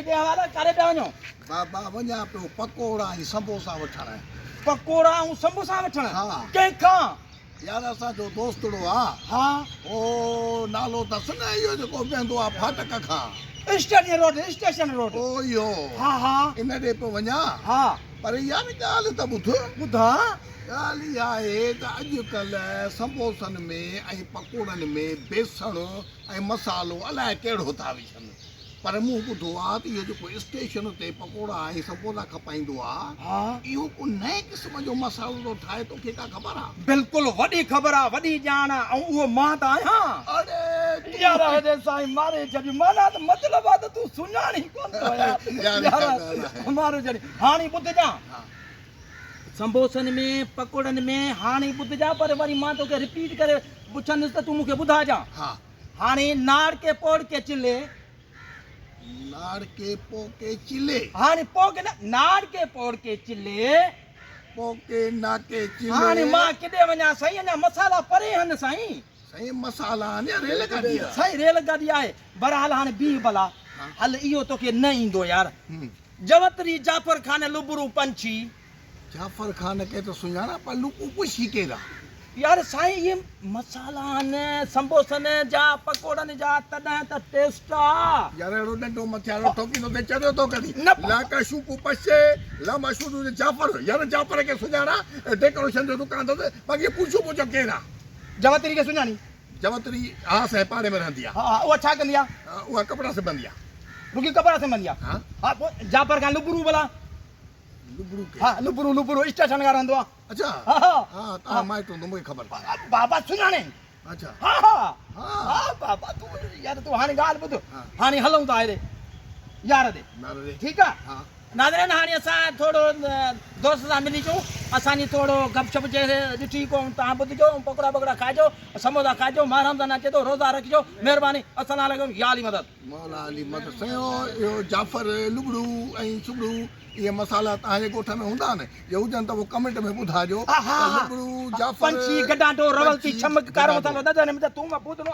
ڏي حوالا ڪاڏي پيا وڃو؟ بابا وڃان پيو پڪوڙا ۽ سمبوسا وٺڻ. پڪوڙا ۽ سمبوسا وٺڻ؟ ها. ڪنهن کان؟ يار اسان جو دوستڙو آ. ها. او نالو اٿس نه اهو جيڪو ويندو آ ڦاٽڪ کان. Station road, station road. او اهو. ها ها. ان ڏي پيو وڃان. ها. پر يار ڳالهه ته ٻڌ. ٻڌاء. ڳالهه اها آهي ته اڄڪلهه سمبوسن ۾ ۽ پڪوڙن ۾ بيسڻ ۽ مصالحو الائي ڪهڙو ٿا وجهن. پر مون ٻڌو آ ته اهو جيڪو اسٽيشن تي پڪوڙا ۽ سمبوسا کپائيندو آ، اهو ڪو نئين قسم جو مصالحو ٿو ٺاهي، توکي ڪا خبر آ؟ بلڪل وڏي خبر آ، وڏي ڄاڻ آ ۽ اهو مان ته آهيان. اڙي تون. يار هيڏي سائين ماري ڇڏ، معنيٰ ته مطلب آ ته تون سڃاڻين ڪونه ٿو يار. يار اها ڳالهه آهي. ماري ڇڏ، هاڻي ٻڌجان. سمبوسن ۾ پڪوڙن ۾ هاڻي ٻڌجان پر وري مان توکي رپيٽ ڪري پڇندس ته تون مون کي ٻڌائجان. ها. هاڻي ناڙڪي پوڙڪي چلي. ناڙڪي پوڪي چلي. هاڻي پوڪي نه ناڙڪي پوڙڪي چلي. پوڪي ناڪي چلي. هاڻي مان ڪيڏي وڃان سائين اڃا مصالحا پري هن سائين. سائين مصالحا آهن يا ريل گاڏي آهي. سائين ريل گاڏي آهي بهرحال هاڻي بيهه ڀلا هل اهو توکي نه ايندو يار. جوتري جعفر خان لبرو پنڇي. جعفر خان کي ته سڃاڻان پر لوڪو پڇي ڪير آ. يار سائين اهي مصالحا آهن سمبوسن جا پڪوڙن جا تڏهن ته ٽيسٽ آ. يار اهڙو ڏنڊو مٿيارو ٺوڪيندو ته چريو ٿو ڪرين. لا ڪا شوڪو پشي لا ما شوزو جعفر يار جعفر کي سڃاڻان ڊيڪوريشن جو دڪان اٿس باقي پوڇو پوڇو ڪير آ. جوتري کي سڃاڻين. جوتري ها سائين پاڙي ۾ رهندي آ. ها ها اها ڇا ڪندي آ؟ اها ڪپڙا سبندي آ. رڳي ڪپڙا سبندي آ؟ ها. ها پوء جعفر خان لبرو ڀلا؟ لبرو ڪير؟ ها لبرو لبرو اسٽيشن کان رهندو آ. اڇا ها ها ها تان مائٽ هوندو مونکي خبر ڪونهي. بابا سڃاڻين؟ اڇا ها ها ها ها بابا تون يار تون هاڻي ڳالهه ٻڌ ها. هاڻي هلون ٿا هيڏي يار ڏي يار ڏي ٺيڪ آ ها. ناظرين هاڻي اسان ٿورو دوست سان ملي چون اسان جي ٿورو گپ شپ جي ڏٺي ڪو تان ٻڌجو ۽ پڪوڙا بڪوڙا کائجو سموسا کائجو ماهه رمضان اچي ٿو روزا رکجو مهرباني السلام عليڪم يا علي مدد. مولا علي مدد سائين اهو جعفر لٻڙو ۽ سٻڙو اهي مصالحا توهان جي ڳوٺ ۾ هوندا آهن جي هجن ته پوء ڪمينٽ ۾ ٻڌاجو ته لٻڙو جعفر پنڇي گڊانڊو رولتي ڇمڪ ڪارو مصالحو ڏڌ ۽ ٿوم پودنو.